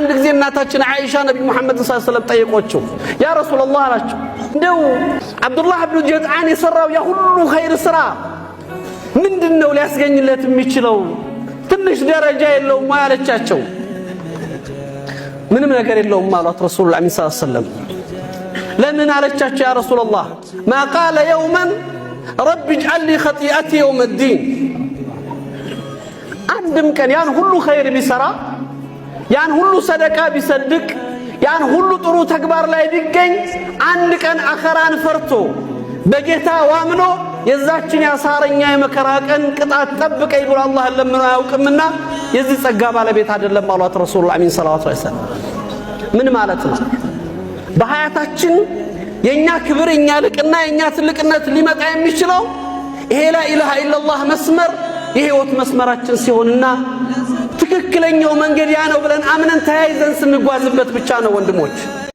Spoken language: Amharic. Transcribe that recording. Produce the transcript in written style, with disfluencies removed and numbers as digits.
አንድ ጊዜ እናታችን ዓኢሻ ነቢዩ ሙሐመድን صلى الله عليه وسلم ጠየቆችው። يا رسول الله አላቸው፣ እንደው አብዱላህ ብኑ ጀድዓን የሠራው ያ ሁሉ ኸይር ሥራ ምንድን ነው ሊያስገኝለት የሚችለው? ትንሽ ደረጃ የለውም ወይ አለቻቸው። ምንም ነገር የለውም አሏት ረሱሉል አሚን صلى الله عليه وسلم። ለምን አለቻቸው። يا رسول الله ما قال يوما رب اجعل لي خطيئتي يوم الدين። አንድም ቀን ያን ሁሉ ኸይር ቢሰራ፣ ያን ሁሉ ሰደቃ ቢሰድቅ፣ ያን ሁሉ ጥሩ ተግባር ላይ ቢገኝ አንድ ቀን አኸራን ፈርቶ በጌታ ዋምኖ የዛችን ያሳረኛ የመከራ ቀን ቅጣት ጠብቀኝ ብሎ አላህን ለምኖ አያውቅምና የዚህ ጸጋ ባለቤት አይደለም አሏት ረሱሉል አሚን ሰለላሁ ዐለይሂ ወሰለም። ምን ማለት ነው? በሀያታችን የኛ ክብር፣ የኛ ልቅና፣ የኛ ትልቅነት ሊመጣ የሚችለው ይሄ لا إله إلا الله መስመር የህይወት መስመራችን ሲሆንና ትክክለኛው መንገድ ያ ነው ብለን አምነን ተያይዘን ስንጓዝበት ብቻ ነው ወንድሞች።